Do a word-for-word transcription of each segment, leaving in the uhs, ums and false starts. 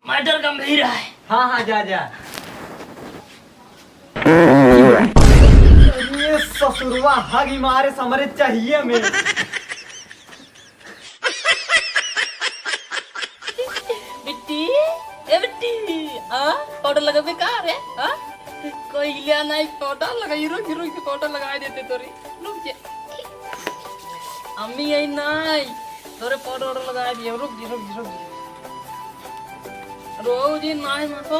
मैटर गंभीर है। हाँ, हाँ, जा, जा। ये ससुरवा हगी मारे समरे चाहिए में। बिट्टी, ए बिट्टी, आ, पाउडर लगाबे का रे? आ? कोई लिया नहीं पाउडर लगाई, रुक, रुक, पाउडर लगाई देते तोरे। रुक जा। अम्मी आई नहीं, तोरे पाउडर वाउडर लगाई दिए। रुक जी, रुक जी, रुक जी। रो जी, नहीं, मत रो।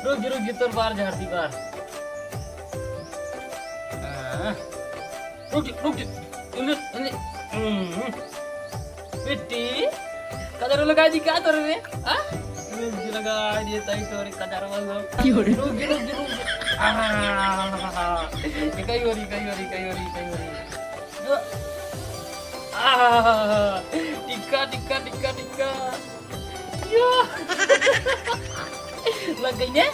रुक जी, रुक जी, तोर बार झाड़ दी बार। हाँ। रुक जा, रुक जा। इन्हें, इन्हें, हम्म। बिट्टी, कजर लगा दी क्या तोरे रे? हाँ? रुक जा, लगा दिए ताई तोरे कजर वाला। क्यों रे? रुक जा, रुक जा, रुक जा। आह, कई हो रही, कई हो रही, कई हो रही, कई हो रही। जो, आह, टिक्का, टिक्का, टिक्का, टिक्का। यो। लग गई ने?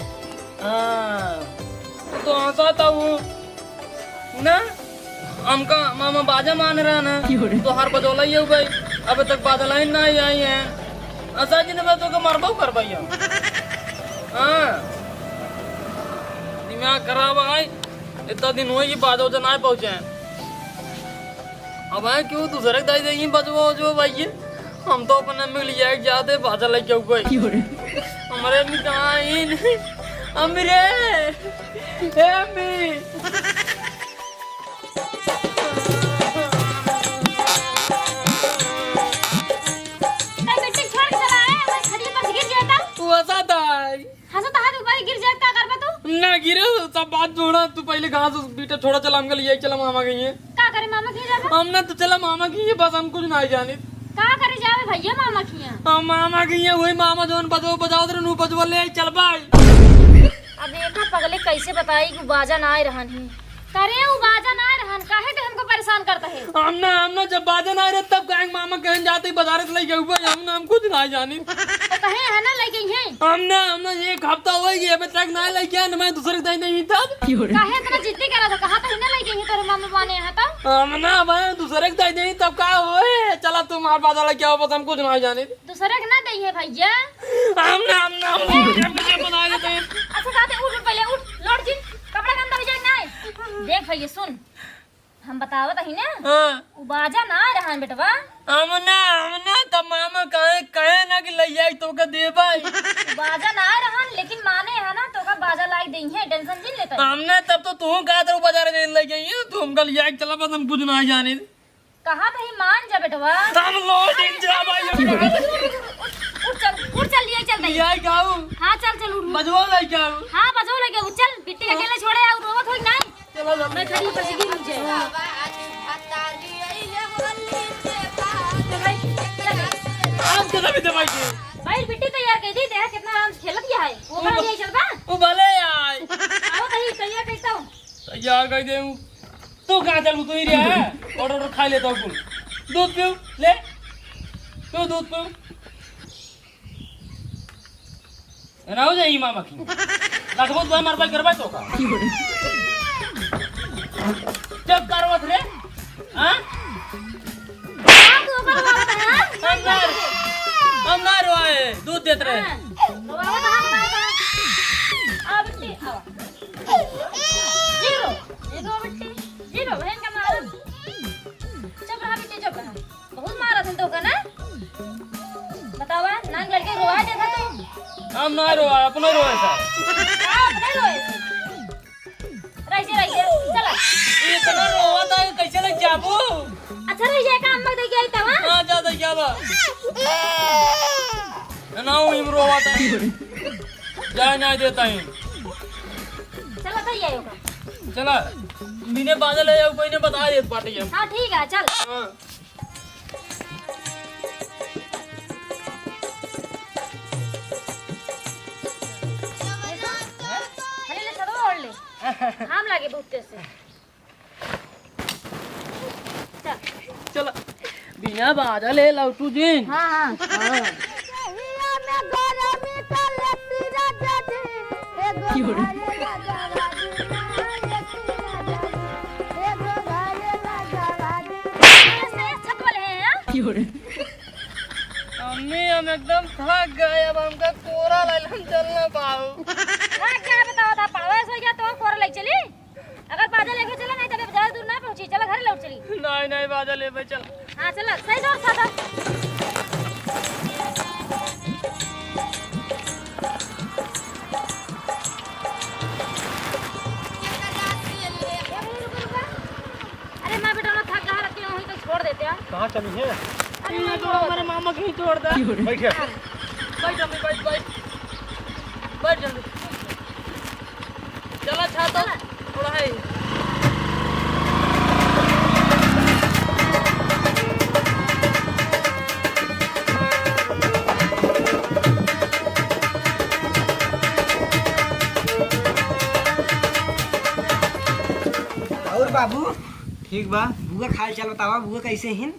हाँ। तो हंसा था वो। ना, हमका मामा बाजा मान रहा ना। क्यों रे? तो हर बजौला ही हो गई। अबे तक बाजा लाइन ना आई, आई है। असा जी ने मैं तो के मरबो कर भैया। हाँ। दिमाग खराब है। इतना दिन हुआ कि बाजा उजा ना पहुंचे। अब आए क्यों दूसरे के दाई देंगे बजबो जो भाई ये। हम तो अपने मिल जाए जाते बाजा लेके आऊ कोई। क्यों रे? हमारे अम्मी कहाँ है? अम्मी रे, ए अम्मी। तब बेटी छोड़ के चला आए, हमारे खटिया पर से गिर जाता। तू हंसा था। हंसा तो हाथ ऊपर गिर जाए, का करबा तू? ना गिरे, सब बात छोड़ा, तू पहले घास उस बीटा छोड़ा, चला हमका लिए चला मामा कहिए। का करे मामा कहिए जाबा? हम ना तो चला मामा कहिए, बस हम कुछ ना जाने। का करे जाबे भैया मामा कहिए? हम मामा कहिए, वही मामा जौन बजो बजाओ रे, नू बजवा ले आई, चल भाई। अब एका पगले कैसे बताई कि बाजा ना आए रहन ही। करे उ बाजा ना रहन, काहे ते हमको परेशान करता है? हम ना, हम ना, जब बाजा ना रहे तब काहे मामा कहन जाते बाजारे से लेके हुआ, हम ना, हम कुछ ना जानी। तो कहे है ना लेके हैं? हम ना, हम ना, एक हफ्ता हो गया, अबे तक ना लेके आए, ना मैं दूसरे के दाई नहीं तब। काहे इतना जिद्दी करा था? कहा था ना लेके ही तोरे मामा बाने यहाँ तब। हम ना, भाई दूसरे के दाई नहीं तब का होए? चला तुम हमार बाजा लेके आओ, बस हम कुछ ना जानी। दूसरे के ना दई है भैया। हम ना, हम ना, हम ना, हम ना बना लेते हैं। अच्छा, जाते उठ पहले, उठ, लौट जिन, कपड़ा गंदा हो जाए ना। देख भैया सुन, हम बतावत ही ना। हाँ। उ बाजा ना रहन बेटवा। हम ना, हम ना, तब मामा कहे, कहे ना कि लइया तोका देबा। उ बाजा ना रहन, लेकिन माने है ना, तोका बाजा लाई देई है, tension जिन लेता। हम ना, तब तो तू कहा था बाजार में लइया, तू हमका लिया के चला, बस हम कुछ ना जाने। कहा था ही मान जा बेटवा। हम लौट ही जा भाई। उठ, उठ, उठ, उठ, चल, उठ, चल, लिए चल भाई। लिए गाऊ। हाँ, चल, चल, उठ, उठ। बजवा लाई गाऊ। हाँ, बजवा लाई गाऊ। चल, बिट्टी अकेले छोड़े, और रोवत होई ना। चलो, चलो। मैं खड़ी बस गिर जाए। चल भाई, चल। आराम से तभी दबाई के। भाई, बिट्टी तैयार कर दी, देखा कितना आराम से खेलत गया है। वो वो बड़ा ब-, यही चलता। वो भले आए। आओ, तही तैयार करता हूँ। तैयार कर दे। तू कहाँ चलू? तू ही रहा है। ऑर्डर, ऑर्डर खा लेता हूँ कुल। दूध पीऊ, ले। पीऊ, दूध पीऊ। ना हो जाई मामा की। रखबो तो मार पाई करबा तो का। चुप करवत रे। हाँ? हम ना, हम ना रोए, दूध देत रहे। हाँ, रोवा तो हम ना था। आ बिट्टी, आओ। जीरो, ये दो बिट्टी, जीरो, बहन का मारा। चुप रहा बिट्टी, चुप रहा। बहुत मारा था तो का ना? बतावा, नान लड़के रोवा देता तू। हम ना रोवा, अपना रोए था। हाँ, अपना रोए था। रह जा, रह जा, चला। इतना रोवा था, कैसे लग जाबू? अच्छा, रह जा, काम मत दे गया, तवा? हाँ, जा, दे गया बा। ना, वो इम रोवा था। जाए ना देता है। चला, तो ये होगा। चला, बिने बादल है, कोई ने बता दे पार्टी है। हाँ, ठीक है, चल। हाँ। अरे ले, सदवा ओढ़ ले। घाम लागे बहुत तेज से। चल। चल। बिना बादल है लौटू जिन। हाँ, हाँ। हाँ। छत वाले हैं, हाँ? अम्मी, हम एकदम थक गए, अब हमका कोरा लाइल, हम चल ना पाऊ। थक गया, बताओ था, पावे सो गया तो कोरा ले चली। अगर बाजा लेके चला नहीं तो अभी ज्यादा दूर ना पहुंची, चला घर लौट चली। नहीं, नहीं, बाजा लेबे चल। हाँ, चला, सही जोर साधा। अरे माँ बेटा, ना थक गया, रख के वहीं पे छोड़ देते हैं। कहाँ चली है? अरे ये माँ तो बेटा, हमारे मामा कहीं छोड़ दे। बैठ जा। बैठ जल्दी, बैठ, बैठ। बैठ जल्दी। चला छाता, चला। थोड़ा है। और बाबू? ठीक बा। बुआ के हाल चाल बतावा, बुआ कैसे हिन?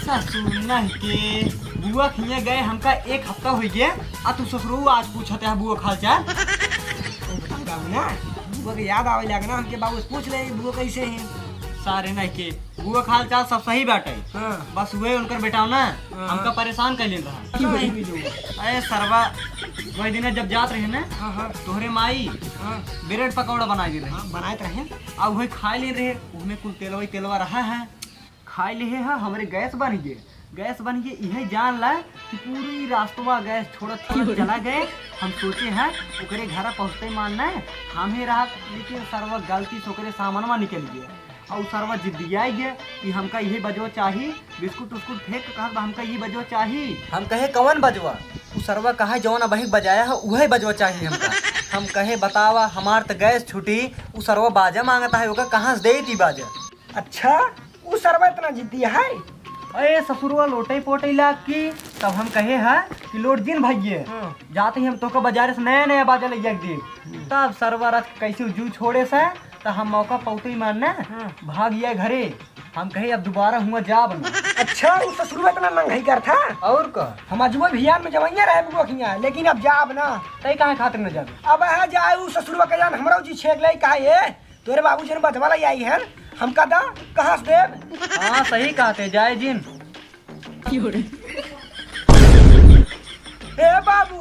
ससुर नहीं के, बुआ के हियां गए हमका एक हफ्ता होइ गया, आ तू ससुरऊ आज पूछत है बुआ के हाल चाल। ओ बताओ बाबू ना, बुआ के याद आवे लागे ना, हमके बाबू से पूछ ले, बुआ कैसे हैं? सारे नहीं के, बुआ के हाल चाल सब सही बाटे। हाँ। बस उहे उनकर बेटा ना, हाँ। हमका परेशान कर लेन रहा। अच्छा, नहीं मिलो। अरे सरवा, वही दिन जब जात रहे ना, हाँ, हाँ। तोहरे माई हाँ। ब्रेड पकौड़ा बनाए दे रहे। हाँ, बनाए तो रहे। आ उहे खाए ले रहे, उहमें कुल तेलवा ही तेलवा रहा है। खाए लेहे है, हमरे गैस बन गए, गैस बन गए, इहे जान ला कि पूरी रास्तवा गैस छोड़त छोड़त चला गए। हम सोचे है ओकरे घर पहुँचते मान न थामे रहा, लेकिन सरवा गलती से ओकरे सामनवा निकल गए। और सरवा जिद्दियाई गए कि हमका इहे बजवा चाही, बिस्कुट उस्कुट फेंक के कहत बा, "हमका इहे बजवा चाही।" हम कहे, "कवन बजवा?" उ सरवा कहे, "जौन अबहिक बजाया है, उहे बजवा चाही हमका।" हम कहे, "बतावा, हमार त गैस छूटी, उ सरवा बाजा मांगता है, ओका कहाँ से देई ती बाजा?" अच्छा, उ सरवा इतना जिद्दी है? अरे ससुरवा लोटे पोटे लाग की, तब हम कहे है कि लोट जिन भइये। हाँ। जाते ही हम तोका बाजारे से नया नया बाजा लइया के देब। हम्म। तब सरवा रथ कैसे जू छोड़े से, त हम मौका पौते ही मारने हाँ। भाग गया घरे। हम कहे अब दोबारा हुआ जाब न। अच्छा, उ ससुरवा इतना नंगई कर था? और का? हम अजुआ भियान में जवैया रहे बुआ खिया, लेकिन अब जाब ना। तई काहे खातिर न जाबे? अब है जाए उ ससुरवा के जान हमरो जी छेक ले, कहा, "ए, तोरे बाबू जन बजवा ले आई हन, हमका दा, कहाँ से देब?" हाँ, सही कहते, जाए जिन। ए बाबू,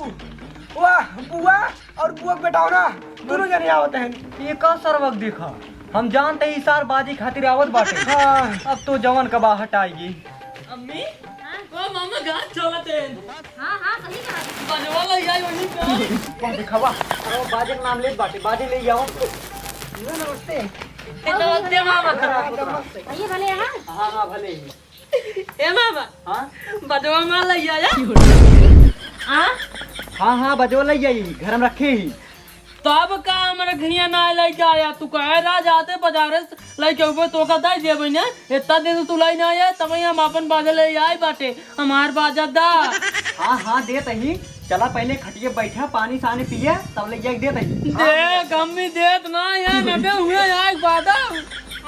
वाह, बुआ और बुआ के बेटावना, दोनों जने आवत हैं। ये का सरवक देखा, हम जानते ही सार बाजी खातिर आवत बाटे। हाँ। अब तो जवन कबाहट आएगी। अम्मी, हाँ? ओ मामा, घास छोलत हैं। हाँ, हाँ, सही कहा। बजवा ले आई वहीं पे। कौन दिखावा? अरे, बाजे के नाम लेत बाटे, बाजे ले आओ। नमस्ते। ए, नमस्ते मामा। भैया भले हैं? हाँ, हाँ, भले ही। ए मामा। हाँ? बजवा मार ले आया? हाँ? हाँ, हाँ, बजवा ले आई, घर में रखे ही। तब का हमरे घिया ना लेके आया? तू कहे रहा जाते बाजारे से लेके अउबे, तोका दे देबे ने। इतना दिन से तू लाई ना आया, तब हम अपन बाजा ले आई बाटे। हमार बाजा दा। हाँ, हाँ, देत ही। चला पहले खटिया बैठा, पानी सानी पिया, तब ले जाके देत ही। देख, अम्मी देत ना है, नटे हुए आए बाजा।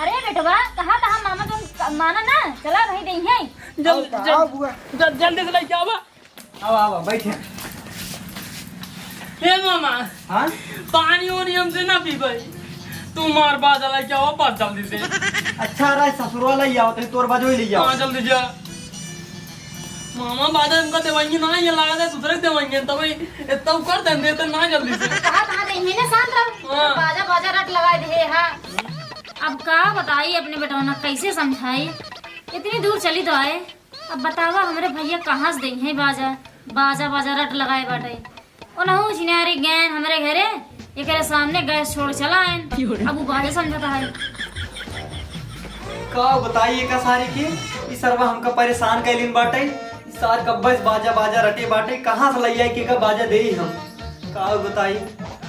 अरे बेटवा, कहा था हम मामा तुम माना ना, चला भाई दे हैं। जल-, आओ, जल-, आओ बुआ। जल-, जल्दी से लेके आवा। आवा, आवा, बैठे। ए मामा, हाँ? पानी ओनी हमसे ना पीबे। तू मार बाजा लेके आओ, बस जल्दी से। अच्छा, रे ससुरवा ले आओ, तनी तोर बाजो ही ले आओ। हाँ, जल्दी जा। मामा, बाजा हमका देवाएंगे ना, ये लगा दे, दूसरे के देवाएंगे, तब ये, ये तब कर देंगे, तो ना जल्दी से। कहा, कहा दे, मैंने शांत रहो। हाँ। बाजा, बाजा रट लगाए दे, हाँ। अब का बताई अपने बेटवा ना, कैसे समझाई? इतनी दूर चली तो आए, अब बतावा, हमरे भैया कहाँ से देइहैं बाजा? बाजा, बाजा रट लगाए बाटे। ओनहु छिनारी गैन हमरे घरे, एकरे सामने गैस छोड़ चला आएन। अब उ बाजा समझता है। का बताई एका सारी के, ई सरवा हमका परेशान कैलिन बाटे। ई सार कब्बे से बाजा, बाजा रटे बाटे, कहाँ से लइया के का बाजा देई हम? का बताई?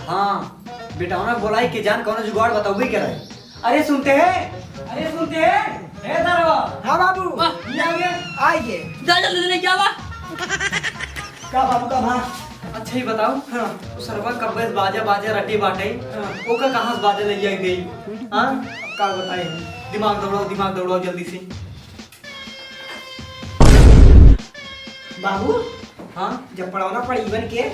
हाँ, बेटौना बोलाई के जान कौनो जुगाड़ बताउबे करे। अरे सुनते हैं, अरे सुनते हैं, हे सरवा। हाँ बाबू। वाह। ये आ गए। आ गए। जा जल्दी से लेके आवा। का बाबू का भा? अच्छा ही बताओ। हाँ। सरवा कब्बे से बाजा बाजा रटे बाटे। हाँ। ओका कहाँ से बाजा लइया के देई? हाँ? अब का बताई हम? दिमाग दौड़ाओ, दिमाग दौड़ाओ जल्दी से। बाबू। हाँ? जब पड़ौना पड़ीबन के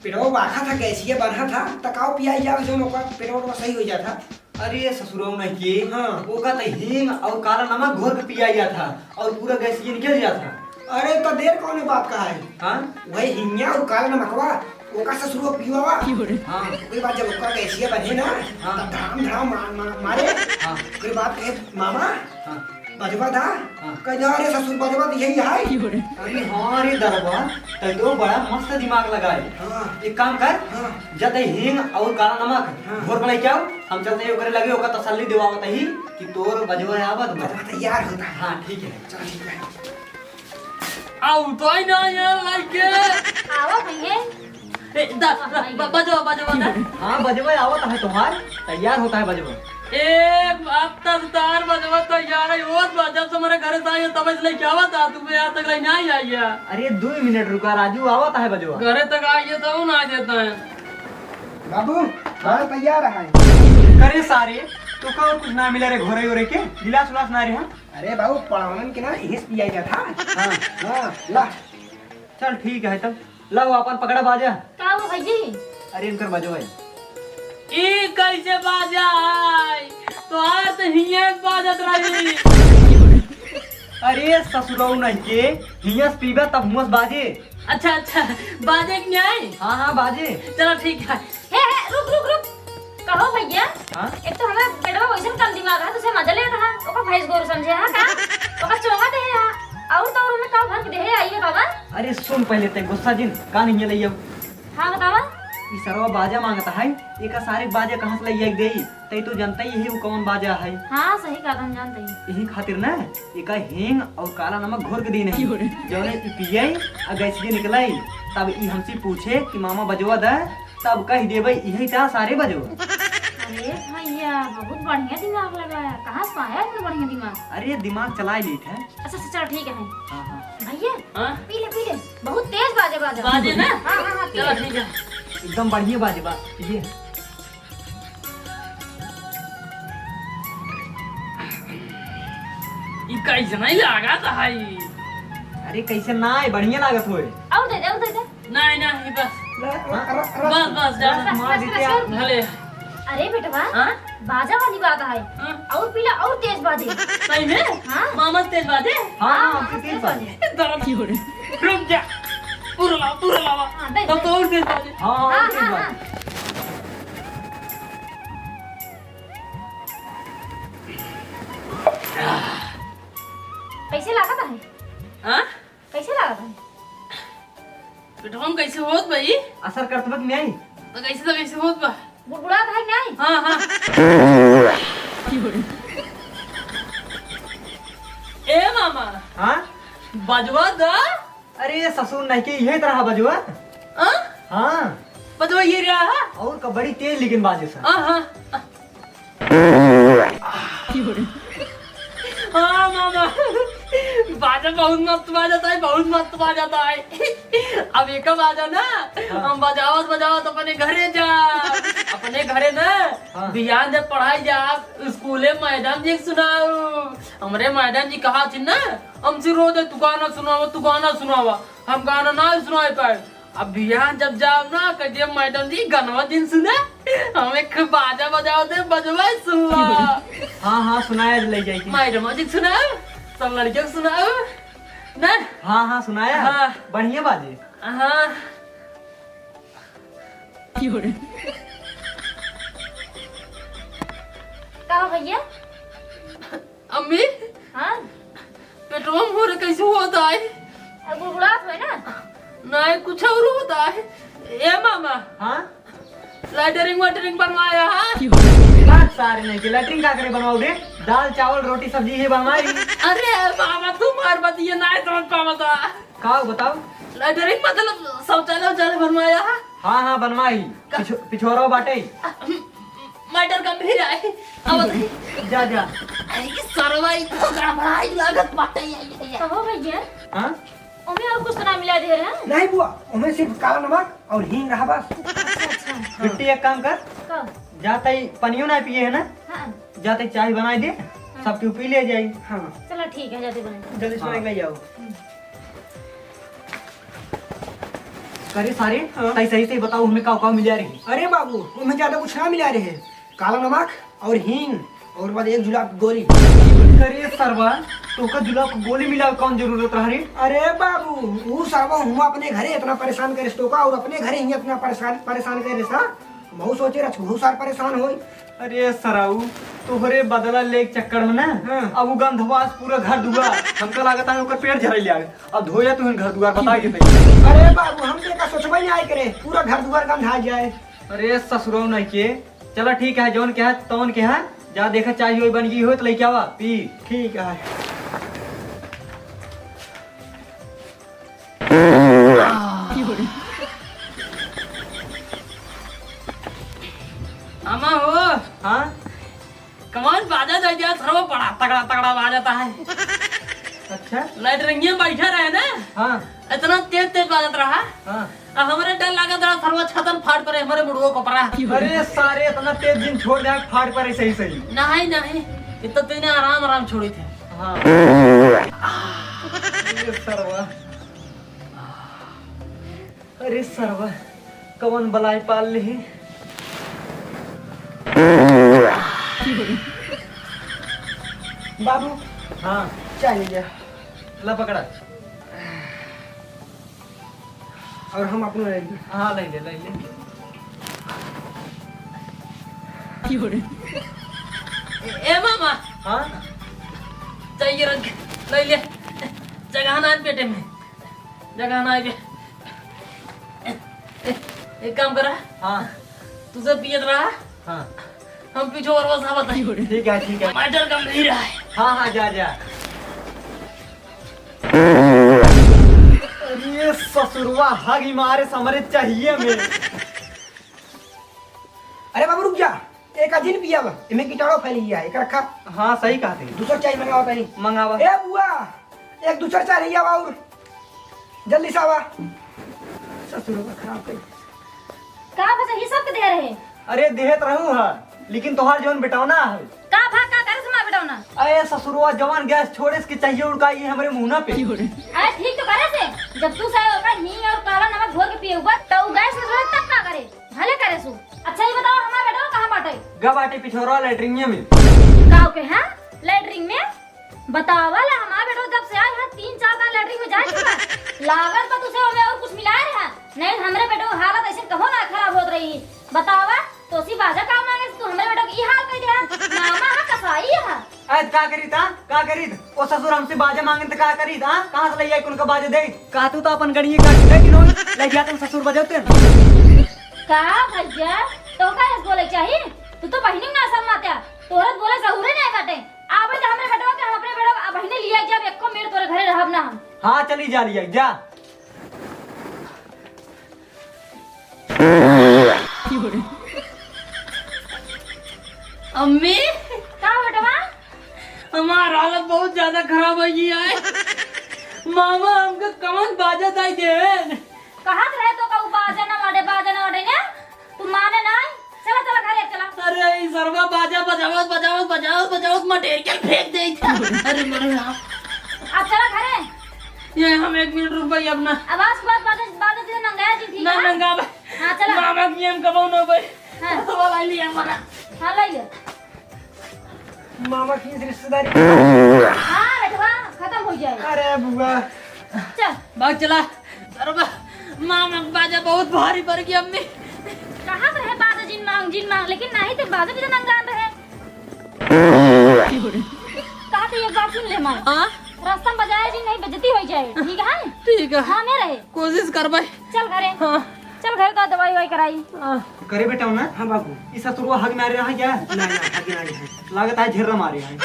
पेटवा बाखा था, गैसिया बन्हा था, त काव पियाई जाओ, जौन ओकर पेटवा ओटवा सही हो जाता। अरे ससुरऊ नहीं के, हाँ। ओका त हींग और काला नमक घोर के पिया गया था और पूरा गैसिया निकल गया था। अरे तो देर कौन बात का है? हाँ? वही हिंगिया और काला नमकवा, ओका ससुरऊ पियावा। हाँ। ओकरे बाद जब ओका गैसिया बने ना, हाँ। तब धड़ाम धड़ाम मार, मार, मारे। हाँ। ओकरे बाद कहे, "मामा, हाँ। बजवा दा।" हाँ। कह जा, "अरे ससुर, बजवा तो यही है।" अरे हाँ रे दरबा, तै तो बड़ा मस्त दिमाग लगाए। हाँ। एक काम कर, हाँ। जा तै हींग और काला नमक हाँ। घोर बनाई क्या? हम चलते हैं ओकरे लगे, ओका तसल्ली दिवावत ही कि तोर बजवा आवत बा। बजवा तैयार होता है। हाँ, ठीक है। चल, ठीक है। आउ तो ही ना यार, लाइके। आवा भैया। ए, दा, दा, ब-, बजवा, बजवा, दा। हाँ, बजवा आवत है तोहार, तैयार होता है बजवा। ए, अब तक तार बजवा तैयार है, ओस बा, जब से हमारे घरे से आई है, तब से लेके आवत है, तू यहाँ तक लेके नहीं आई है। अरे, दो मिनट रुका राजू, आवत है बजवा। घरे तक आई है, तब ना देता है। बाबू, हाँ? तैयार है। करे सारे, तो का और कुछ ना मिला रे घोरे ओरे के? गिलास उलास ना रे, हाँ? अरे बाबू, पड़ावन के ना इहेस पिया जात हा। हाँ। हाँ, ला। चल ठीक है तब, लाओ अपन पकड़ा बाजा। का हो भैया? अरे इनकर बाजो है। ई कैसे बाजा है? तोहार तो हियां बाजत रही। अरे ससुरऊ नहीं के, हियां से पीबा तब हुआं से बाजे। अच्छा, अच्छा, बाजे के नहीं? हाँ, हाँ, बाजे। चलो ठीक है। हे, हे, रुक, रुक, रुक। कहो भैया, हाँ? एक तो हमारा बेटवा वैसन कम दिमाग है, तुझे मजा लेता है, ओका भैंस गोरू समझे है का? ओका चोंगा दे है, और तो और हमें का भर के दे है, आइए बाबा। अरे सुन पहले ते गुस्सा जिन, का नहीं ले अब? हाँ बतावा। ई सरवा बाजा मांगता है, एका सारे बाजा कहाँ से ले आके देई? तै तो जानता ही है वो कौन बाजा है। हाँ सही कहा, हम जानते ही। यही खातिर ना एका हींग और काला नमक घोर के दी नहीं। जौने ई पिए आ गैस के निकलाई, तब ई हमसे पूछे कि मामा बजवा दे, तब कह देबे, "इहे ता सारे बजो।" अरे भैया, बहुत बढ़िया दिमाग लगाया। कहाँ से पाया इतना बढ़िया दिमाग? अरे, दिमाग चला ही लेत है। अच्छा, अच्छा, चलो, ठीक है। हाँ, हाँ। भैया, हाँ? पी ले, पी ले। बहुत तेज बाजे, बाजे। बाजे ना? हाँ, हाँ, हाँ, पी चलो, ले। ठीक है। एकदम बढ़िया बाजे बा, ये। ई कैसे नहीं लागत है? अरे, कैसे ना है, बढ़िया लागत होए। और दे दे, और दे दे। नहीं, नहीं, बस। हाँ? बस, बस, जा। बस, मार बस, देते बस, आप। बस। भले। अरे बेटवा, हाँ? बाजा वाली बात है। हाँ? और पीला और तेज बाजे। सही में? हाँ। मामा से तेज बाजे? हाँ, हाँ, हाँ, हमसे तेज तेज बाजे। बाजे। दर्द। रुक जा। पूरा लावा, पूरा लावा। हाँ, दे, तब दे। तो और तेज बाजे। हाँ, हाँ, हाँ, और तेज हाँ, बाजे। हाँ। कैसे लागत है? हाँ? कैसे लागत है? पेटवा में कैसे होत बा ई? असर करत बा कि नहीं? तो कैसे तो कैसे होत बा? बुड़बुड़ात है कि नहीं? हाँ, हाँ। ए मामा। हाँ? बजवा दा। अरे ससुर नहीं के इहे तरह बजवा। हाँ? हाँ। बजवा ये रहा है? और का बड़ी तेज लेकिन बाजे सा। हाँ, हाँ। हाँ मामा, बाजा बहुत मस्त बाजत है, बहुत मस्त बाजत है। अब एक बाजा ना, हाँ। हम बजावत बजावत अपने घरे जा, अपने घरे ना, हाँ। बिहान जब पढ़ाई जा, स्कूले मैडम जी के सुनाऊ। हमरे मैडम जी कहा थी ना, हमसे रोज तू गाना सुनावा, तू गाना सुनावा, हम गाना ना सुनाए पाए। अब बिहान जब जाओ ना, कह दिया, "मैडम जी, गनवा दिन सुना, हम एक बाजा बजाओ दे, बजवाए सुनवा।" हाँ, हाँ, सुनाए ले जाए के। मैडम जी सुनाओ, सब लड़कियों को सुनाओ ना। हाँ, हाँ, सुनाया। हाँ। बढ़िया बाजे। हाँ। का हो भैया? अम्मी? हाँ? पेटवा में हो रे, कैसे होता है? अब गुड़गुड़ात होए ना? नहीं, कुछ और होता है। ए मामा। हाँ? लैटरिन वैटरिन बनवाया, हाँ? बात सारे नहीं के, लैटरिन का करे बनवाओ रे? दाल, चावल, रोटी, सब्जी ये बनवाई। अरे मामा, तुम्हार बात ये नहीं समझ पावा था। का बताओ? लैटरिन मतलब शौचालय, शौचालय बनवाया, हाँ? हाँ, हाँ, बनवाई। का? पिछो-, पिछोरो बाटे। मैटर गंभीर है। अब जा, जा। अरे, ई सरवा, ई तो गड़बड़ाई लागत बाटे, ये, ये, ये। कहो भैया। हाँ? ओमे और कुछ तो ना मिला दे रहे हैं? नहीं बुआ, ओमे सिर्फ काला नमक और हींग रहा बस। अच्छा, अच्छा। बिट्टी, एक काम कर। का? जाते ही पनियो ना पिए है ना? हाँ। जाते ही चाय बनाई दे, हाँ। सब केहू पी ले जाई। हाँ। चलो ठीक है, जाते बनाई। जल्दी से हाँ। बनाई ले जाओ। हम्म। करे सारे, हाँ। सही, सही से बताओ, हमें का, का मिला रहे? अरे बाबू, हमें ज्यादा कुछ ना मिला रहे। काला नमक, और हींग, और बाद एक जुलाब की गोली। अरे सरवा, तोहका जुलाब की गोली मिलावे कौन जरूरत रहा रे? अरे बाबू, ऊ सरवा हुआ अपने घरे इतना परेशान करेस तोहका, और अपने घरे ही इतना परेशान, परेशान करेस, हाँ? बहुत सोचे रह, बहुत सार परेशान होई। अरे सराऊ, तोहरे बदला लेके चक्कर में ना, हाँ। अब ऊ गंधवास पूरा घर दुआर, हमका लागत है ओकर पेट झरे लाग। अब धोया तू घर दुआर बता के तई। अरे बाबू, हम तो एका सोचबे नहीं आए करे, पूरा घर दुआर गंधा जाए। अरे ससुरऊ नहीं के, चला ठीक है, जौन कहा तौन कहा, जा देखा चाय ओय बन गई हो तो लेके आवा, पी। ठीक है। अम्मा हो। हाँ? कमाल बाजा दे दिया, सरवा बड़ा तगड़ा तगड़ा बाजता है। अच्छा। लैटरिंगिया में बैठा रहे ना। हाँ। इतना तेज तेज बाजत रहा। हाँ। अब हमरे डर लागत रहा, सरवा छतन फाट परे, हमरे मुड़वो को परा। अरे सारे, इतना तेज जिन छोड़ दे, फाट परे सही सही। नहीं, नहीं, ये तो तूने आराम आराम छोड़ी थे। हाँ। अरे सरवा। अरे सरवा, कवन बलाई पाल लिही? बाबू। हाँ। चाय ले जा। ला पकड़ा। और हम अपना ले लें। हाँ, ले ले, ले ले। ए, ए मामा। हाँ? चाहिए रख, ले ले। जगह ना है पेटे में। जगह ना आवे। ए, ए, एक काम करा। हाँ। तुझे पियत रहा। हाँ। हम पीछे और बस आवत है। ठीक है, ठीक है। मैटर गंभीर है। हाँ, हाँ, जा, जा। अरे ससुरवा, हगी मारे समरे चाहिए में। अरे बाबू, रुक जा। एक जिन पिया बा, एमे कीटाणु फैल गया है, एक रखा। हाँ, सही कहा थे। दूसर चाय मंगावा पहले। मंगावा। ए बुआ, एक दूसर चाय ले आवा और जल्दी से आवा। ससुरवा खराब कर। का भजा, ये सब के दे रहे? अरे देहत रहू हा, लेकिन तोहार जौन बेटौना है। का भा, का करे से हमार बेटौना? अरे ससुरवा जवान गैस छोड़े इसके चाहिए उड़का, ये हमरे मुंह ना पे। अरे ठीक तो करे से, जब तू से ओकर हींग और काला नमक घोर के पिए हुआ, तो उ गैस में रहे तब का करे? भले करे सु। अच्छा, ये बताओ, हमार बेटवा कहाँ बाटे? गा बाटे पिछोरवा लैट्रिनिया में। गाँव के, हाँ? लैट्रिन में? बतावा ला, हमार बेटवा जब से आए हैं, तीन चार बार लैट्रिन में जा चुका। लागत बा तुसे ओमे और कुछ मिलाए रहा। नहीं, हमरे बेटवा हालत ऐसे कहो ना खराब होत रही। बतावा, तोसी बाजा का मांगे से तू हमरे बेटवा के ई हाल कर दिया? मामा हा कसाई हा। अरे का करी ता? का करी? ओ ससुर हमसे बाजा मांगे त का करी ता? कहाँ से ले आई उनका बाजा दे? का तू तो अपन गड़िए काट दे कि नहीं? ले गया तुम ससुर बजाते। का भैया, तो का ऐसे बोले चाही? तू तो बहिनी ना शर्मात्या। तोहरा बोले सहूरे नहीं बाटे। आवे तो हमरे बेटवा के, हम अपने बेटवा के बहिनी लिया जब एको मिनट तोरे घरे रहब ना हम। हाँ, चली जा लिया, जा। अम्मी। का बेटवा? हमार हालत बहुत ज्यादा खराब हो गई है। मामा हमके कवन बाजा दाई देवेन। कहत रहे तो का उ बाजा ना बाटे, बाजा ना बाटे ने? तू माने ना? चला, चला घरे चला। अरे, ई सरवा बाजा बजावत, बजावत, बजावत, बजावत material फेंक दे था। अरे, मरे राम। अब चला घरे। ये हम एक मिनट रुक भाई, अब ना। आवाज के बाद बाजा, बाजा दे नंगाया जी, ठीक ना, है? नंगावा। हाँ, चला। मामा की हम कबो न भाई। हाँ। वाला लिया हमारा। हाँ, ले ले। मामा की रिश्तेदारी। हाँ, बेटवा, खत्म हो जाए। अरे बुआ। चल। भाग चला। अरे बा-, मामा के बाजा बहुत भारी पड़ गया अम्मी। कहाँ से है बाजा जिन मांग, जिन मांग, लेकिन नहीं तो बाजा भी तो नंगान रहे। कहा तो एक बात सुन ले माँ। हाँ? रास्ता में बजाया जी नहीं, बेइज्जती हो जाए, ठीक है? ठीक है। हाँ, नहीं रहे। कोशिश करबे। चल घरे। हाँ। चल घरे तो दवाई ववाई कराई। हाँ। करे बेटा ना? हाँ बाबू। ई ससुरवा हग मारे रहा क्या? ना, ना, हग ना रहा। लागत है झेर्रा मारे है।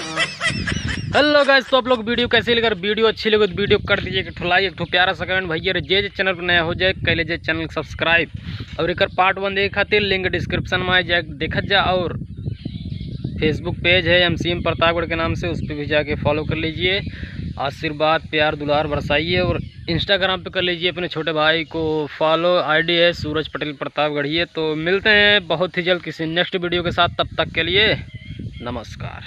Hello guys, तो आप लोग video कैसे लगा? Video अच्छी लगे तो video कर दीजिए एक ठो like, एक ठो प्यारा सा comment भैया रे। जे जे channel पर नया हो जाए, कर लीजिए channel subscribe। और एकर part one देखे खातिर link description में आ जाए, देखत जा। और Facebook page है एमसीएम प्रतापगढ़ के नाम से, उस पर भी जाके follow कर लीजिए। आशीर्वाद, प्यार, दुलार बरसाइए। और Instagram पे कर लीजिए अपने छोटे भाई को follow, ID है सूरज पटेल प्रतापगढ़िए। तो मिलते हैं बहुत ही जल्द किसी next video के साथ, तब तक के लिए नमस्कार।